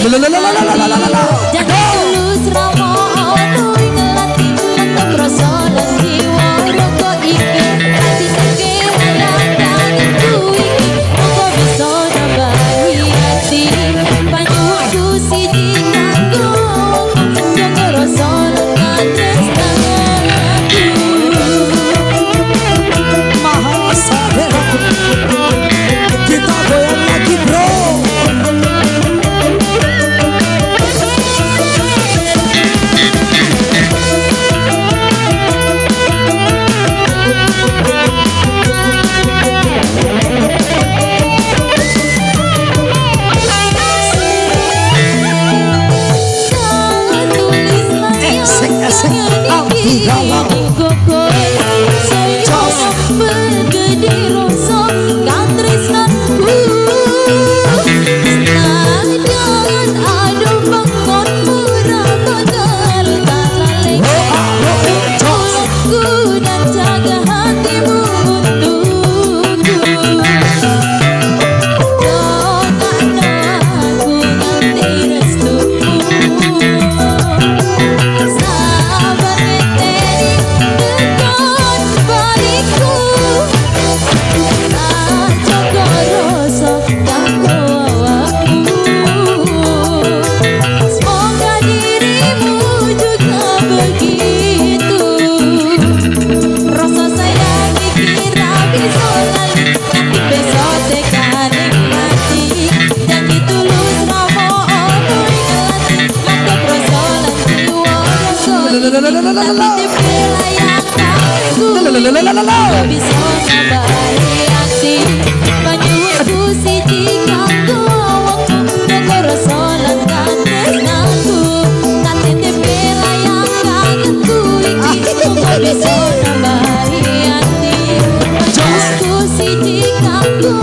Janji tulus ramo ono ing ati, mantep rasa lan jiwa raga iki. Titipke layang kangenku iki, muga bisa nambahi ati. Panyuwunku siji kanggo jaga rasa lan katresnanku. Maha. Kita goyang lagi, bro. Tulis layang Esek, esek, kangen iki. Abdi. Dinggo kowe saya begede rasa katresnanku. Senajan adoh bangonmu ra bakal tak lalekake ku dan jaga hatimu untukku. Dongakno aku nganti restumu. Sabar ngenteni tekon baliku. Tak jaga rasa kanggo awakmu. Semoga dirimu juga begitu. Rasa sayang iki ra bisa lali nganti besok tekane mati. Janji tulus ramo ono ing ati, mantep rasa lan jiwa raga iki. Tak titipke layang kangenku iki, muga bisa nambahi ati. Panyuwunku siji kanggo awakmu, jaga rasa lan katresnanku. Tak titipke layang kangenku iki, muga bisa nambahi ati. Panyuwunku siji kanggo